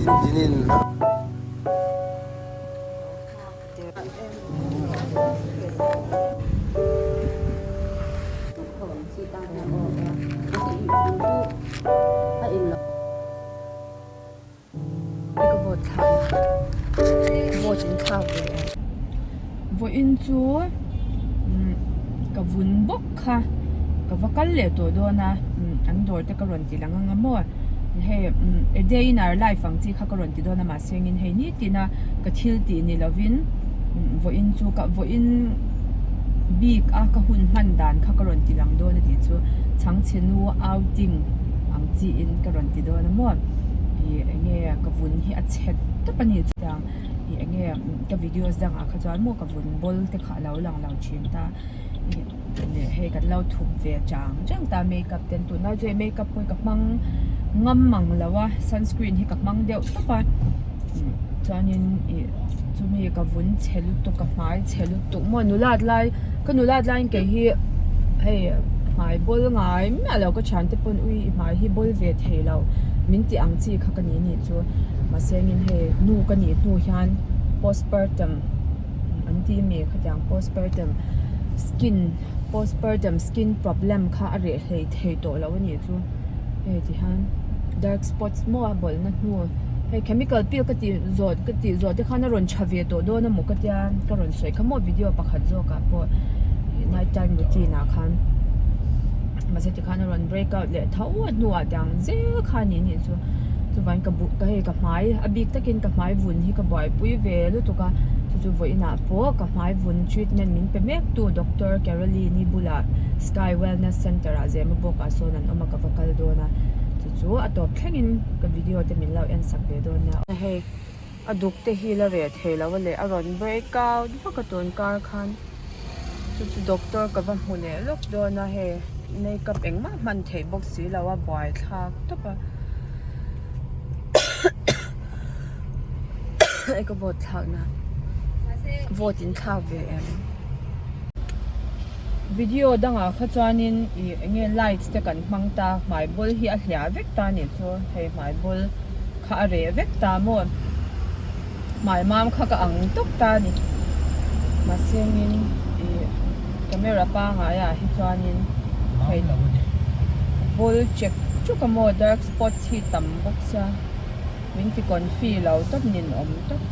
Dindinin a. Ka vote thlak na vote in thlak ve em vawiin chu ka vun bawk kha ka va kal leh tawh dawn a an dawr te ka rawn ti lang anga maw hei a day in our life ang chi kha ka rawn ti dawn a mahse engin hei nitin a ka thil tih ni lovin vawiin chu ka vawiin bik a ka hun hman dan kha ka rawn ti lang dawn a tih chu chhangchhe nu outing ang chi in ka rawn ti dawn a maw. Ih enge ka vun hi a chhet tawp a ni chutiang ih enge ka videos dangah kha chuan maw ka vun bawl te kha a lo lang lo thin ta ih leh hei kan lo thup ve chang chang ta makeup ten tunlai chu hei makeup pawh hi ka hmang ngam mang lo a sunscreen hi ka hmang deuh tawp a chuanin ih chumi ka vun chhe lutuk ka hmai chhe lutuk maw nulat lai ka nulat laiin kei hi hei hmai bawl ngai miah lo ka thiante pawn ui i hmai hi bawl ve thei lo min tih ang chi kha ka ni nih chu mahse engin hei nu ka nih hnu hian postpartum an ti mi khatiang postpartum skin postpartum skin problem kha a reh hlei thei tawh lo a nih chu hei ti hian dark spots maw a bawlhna hnu hei chemical peel ka tih zawh ka tih zawh te khan a rawn tha ve tawh dawn a maw ka tia ka rawn sawi kha maw video pakhat zawk ah pawh night time routine ah khan mahse tikhan a rawn break out leh tho a hnuah tiang zel kha a ni anih chu chuvangin ka bu ka hei ka hmai a bik takin ka hmai vun hi ka buaipui ve lutuk a chu chu vawiinah pawh ka hmai vun treatment min pe mek tu doctor Caroline i bulah sky wellness center ah zema bawkah sawn an awm a ka va kal dawn a chu chu a tawp thlengin ka video te min lo en sak ve dawn nia hei a duk te hi la reh thei lo a leh a rawn break out vak a tun kar khan. Chu chu doctor ka va hmu leh lawk dawn a hei makeup engmah hman theih bawk si lo a buai thlak tawp a hei ka vote thlak na vote in thlak ve em video dangah kha chuanin ih eng nge lights te kan hmang ta hmai bawl hi a hliah vek ta anih chu hei hmai bawl kha a reh vek ta maw. Hmai mam kha ka ang tawp ta a ni. Mahsengin ih camera pangai ah hi chuanin hei ball check chuk a maw dark spots hi tam bawk sia min ti confi lo tawp nin awm tawp.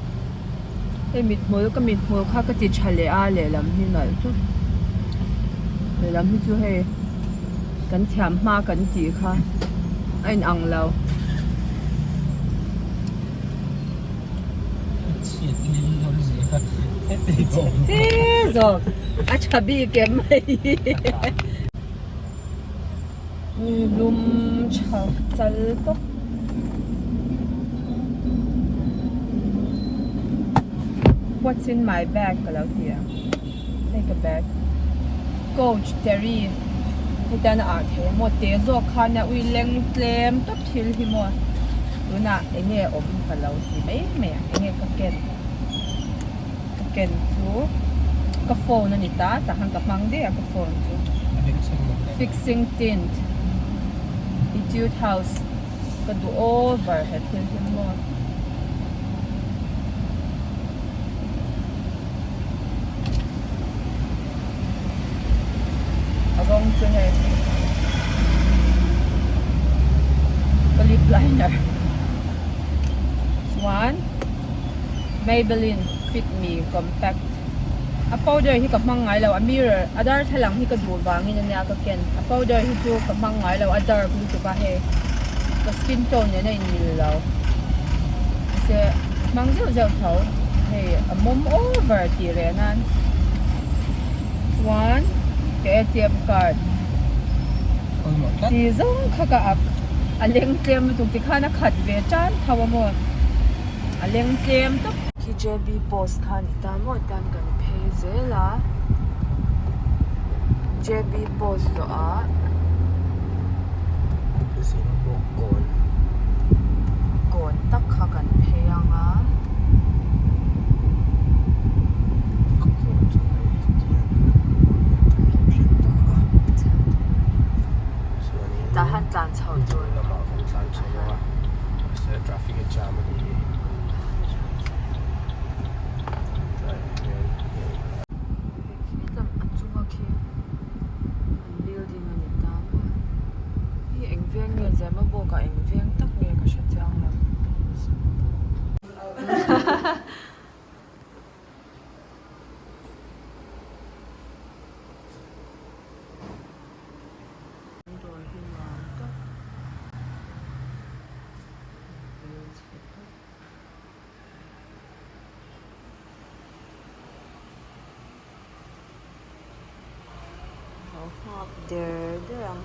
Hei mithmul ka mithmul kha ka ti tha leh a lehlam hi nalh tawp lehlam hi chu hei kan thiam hma kan tih kha a in ang lo. Zawk a tha bik em mai lum tha chal tawp what's in my bag ka lo ti a hei ka bag coach terry hetian a ah thei a maw te zawk khan a ui leng tlem tawp thil hi maw. Tunah eng nge awm ka lo ti mai mai a, eng nge ka ken ka ken chu ka phone a ni ta tah khan ka hmang daih a ka phone chu fixing tint etude house ka duh over he thil hi maw. A rawng chu hei ka lip liner chuan Maybelline fit me compact a powder hi ka hmang ngai lo a mirror a darthlalang hi ka duh vangin ania ka ken a powder hi chu ka hmang ngai lo a dark lutuk a hei ka skin tone nen a inmil lo mahse hmang zeuh zeuh tho hei a mawm over tih reh nan chuan ka atm card ti zawng kha ka ak a leng tlem lutuk tikhan a khat ve tan tho a maw a leng tlem tawp. Khi JB post kha a ni ta maw tan kan phei zel a JB post zawh ah. Kawn tak kha kan phei ang a. Tah han tlan chho tur. traffic a jam a nih hi. Khi tam a chunga khi an building a ni ta maw hi eng veng nge Zemabawk ah eng veng tak nge ka hre chiang lo. An dawr hi nuam tak hmelchhe tak. Lo nghak der der ang.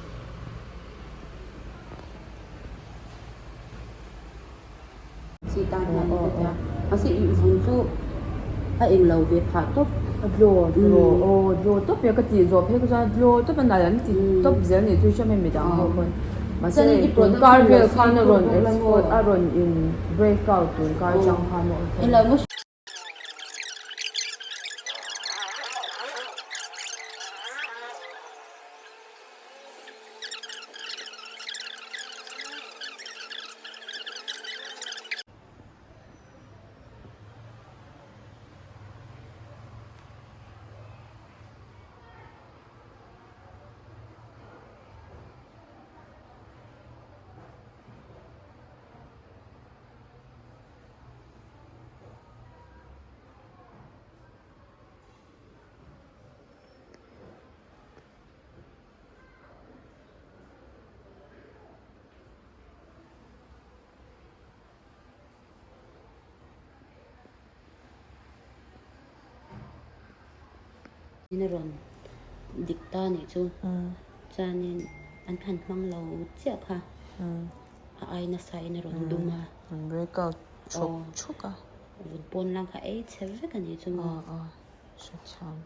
Chi tan hian ka tia. Mahse ih vun chu a eng lo ve phah tawp. A glow glow aw glow tawp e ka tih zawh phei kha chuan glow tawp a nalh an ti tawp zel nih chu hriat mai midang ho pawn. Mahse hei tun kar vel khan a rawn export a rawn in break out tun kar chang khan a awm. In a rawn dik ta nih chu chuanin an han hmang lo chiah kha a ai nasa in a rawn dum a. Break out chuk chuk a. Vun pawn lang kha ei chhe vek a nih chu maw. Hrethiam.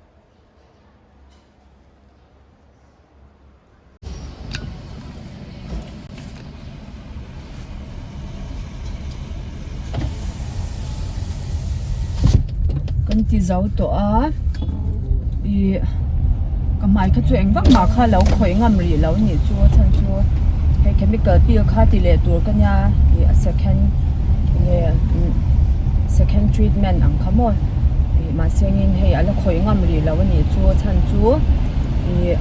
Kan ti zo tawh a ih ka hmai kha chu eng vak mah kha lo khawih ngam rih lo nih chu a chhan chu hei chemical peel kha ti leh tur ka nia ih a second enge second treatment ang kha maw ih mahse engin hei a la khawih ngam rih lo a nih chu a chhan chu ih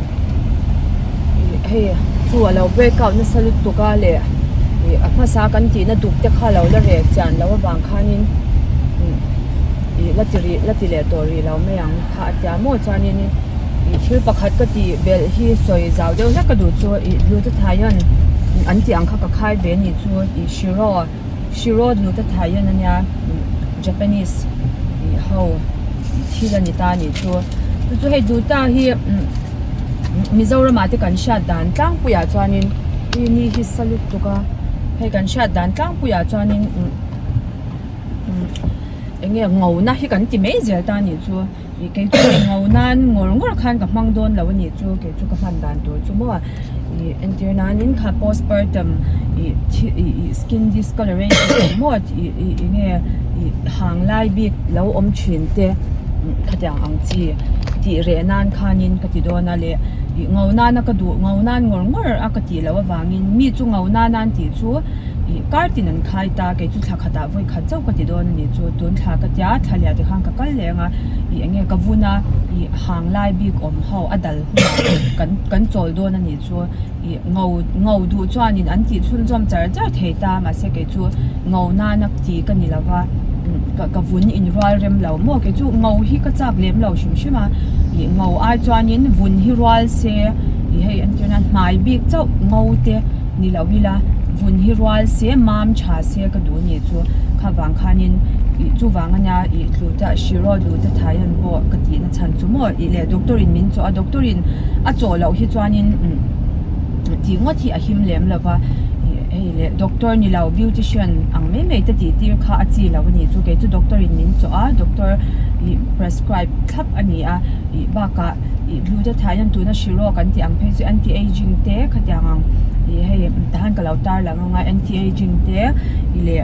ih hei chu a lo break out nasa lutuk a leh ih a hmasa kan tihna duk te kha lo la reh chian loh avang khanin ih la ti rih la ti leh tawh rih lo mai ang kha a tia maw chuanin ih thil pakhat ka tih belh hi sawi zau deuh hlek ka duh chu ih glutathione an tih ang kha ka khai ve a nih chu ih shiro shiro glutathione ania Japanese ih ho thil a ni ta a nih chu chu chu hei gluta hi Mizoram ah te kan hriat dan tlangpui ah chuanin ih ni hi sa lutuk a hei kan hriat dan tlangpui ah chuanin eng nge ngo na hi kan ti mai zel ta a nih chu ih kei chu ngo nan ngawr ngawr khan ka hmang dawn lo a nih chu kei chu ka hman dan tur chu maw ih entir nanin kha postpartum ih thi ih ih skin discoloration maw ih ih eng nge ih hang lai bik lo awm thin te khatiang ang chi tih reh nan khanin ka ti dawn a leh ih ngo nana ka duh ngo nan ngawr ngawr a ka tih loh avangin mi chu ngo nan an tih chu ih kar tin an khai ta kei chu thla khatah vawi khat chauh ka ti dawn a ni chu tun thla ka tia thla lian te khan ka kal leng a ih eng nge ka vun a ih hang lai bik awm ho a dal hunah kan kan chawl dawn a ni chu ih ngo ngo duh chuanin an tih chhunzawm char char thei ta mahse kei chu ngo nana ti ka ni lo va ka ka vun in rual rem lo maw kei chu ngo hi ka chak lem lo hrim hrim a ih ngo ai chuanin vun hi rual se ih hei entir nan hmai bik chauh ngo te. Ni lo ila, vun hi rual se, mam tha se ka duh nih chu kha vang khanin ih chuvang ania ih tlu te Shiro lu te Thailand pawh ka tihna chhan chu maw ih leh doctor in min chawh a, doctor in a chawh loh hi chuanin tih ngawt hi a him lem lo va ih hei leh doctor ni lo beautician ang mai mai te tih tir kha a chi lo a nih chu kei chu doctor in min chawh a, doctor ih prescribe thlap a ni a ih bakah ih lu te Thailand tuna Shiro kan tih ang phei chu anti ageing te khatiang ang ih hei tahan ka lo tar lang anga anti ageing te ih leh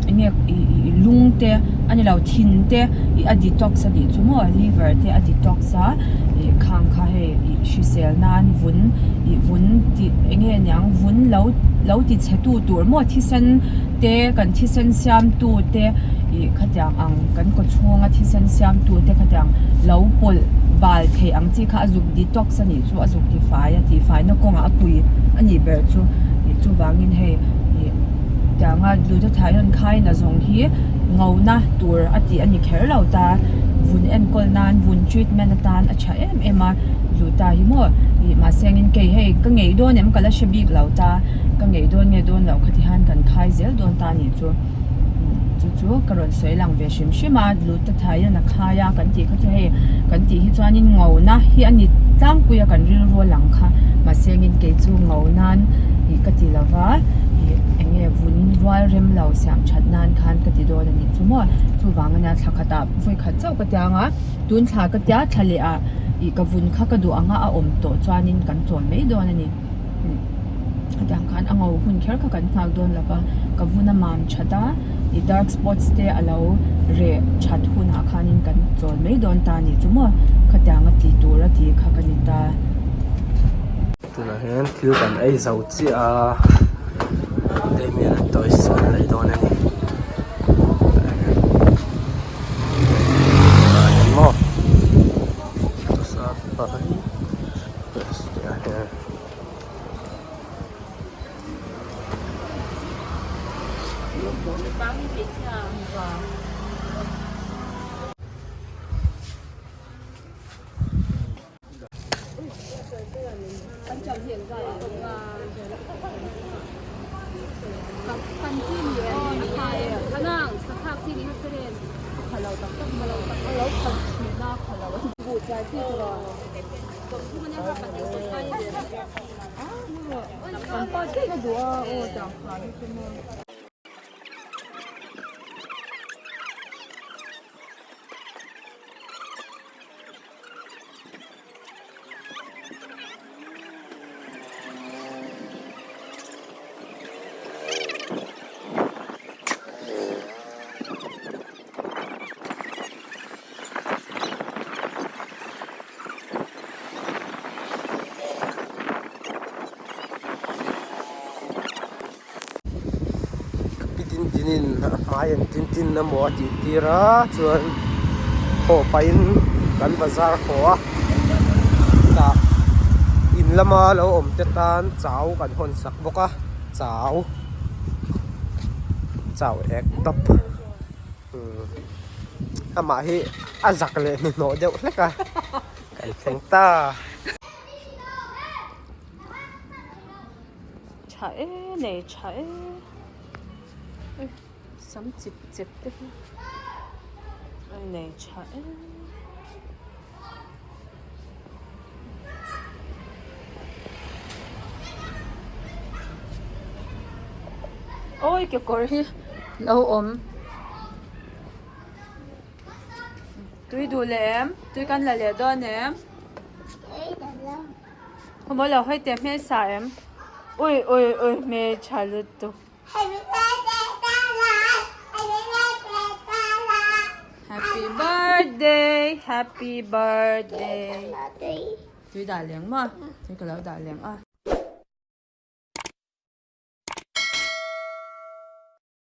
eng nge ih ih lung te a ni lo thin te ih a detox a nih chu maw liver te a detox a ih khang kha hei ih hrisel nan vun ih vun tih eng nge niang vun lo lo ti chhe tu tur maw thisen te kan thisen siam tu te ih khatiang ang kan kaw chhunga thisen siam tu te khatiang lo pawlh bal theih ang chi kha a zuk detox a nih chu a zuk tifai a tihfaina kawngah a pui a nih ber chu ih chuvangin hei ih tianga glutathione khaina zawng hi ngona tur a tih a ni kher lo ta vun enkawl nan vun treatment atan a tha em em a gluta hi maw ih mahse angin kei hei ka ngei dawn em ka la hre bik lo ta ka ngei dawn nge dawn loh khati hian kan khai zel dawn ta a nih chu chu chu ka rawn sawi lang ve hrim hrim a glutathione a khai a kan tih kha chu hei kan tih hi chuanin ngona hi a ni tlangpui a kan rilru a lang kha mahse angin kei chu ngo nan ih ka ti lova ih eng nge vun rual rem lo siam that nan khan ka ti dawn a nih chu maw chuvang ania thla khatah vawi khat chauh ka tiang a tun thla ka tia thla leh ah ih ka vun kha ka duh ang a a awm tawh chuanin kan chawl mai dawn a ni hetiang khan a ngo hun kher kha kan nghak dawn lo va ka vun a mam that a ih dark spots te a lo reh that hunah khanin kan chawl mai dawn ta a nih chu maw khatiang a ti tur a tih kha ka ni ta. Tunah hian thil kan ei zo chiah a Damian a toys an lei dawn a ni ah hian maw Pi din dinin a hmai an tin tin emaw a tih tir a chuan haw pahin kan bazar haw a tah in lama lo awm te tan chau kan hawn sak bawk a chau chau ek tawp amah hi a zak leh hnuhnawh deuh hlek a kan thleng ta. Tha e nei tha e sam chip chep te hi a nei tha e. Awi kekawr hi lo awm tui duh leh em tui kan la leh dawn em. Khaw lo hawi teh hmelsa em? Ui ui ui hmeltha lutuk. Happy birthday happy birthday. Tui dah leng maw? Tui ka lo dah leng a.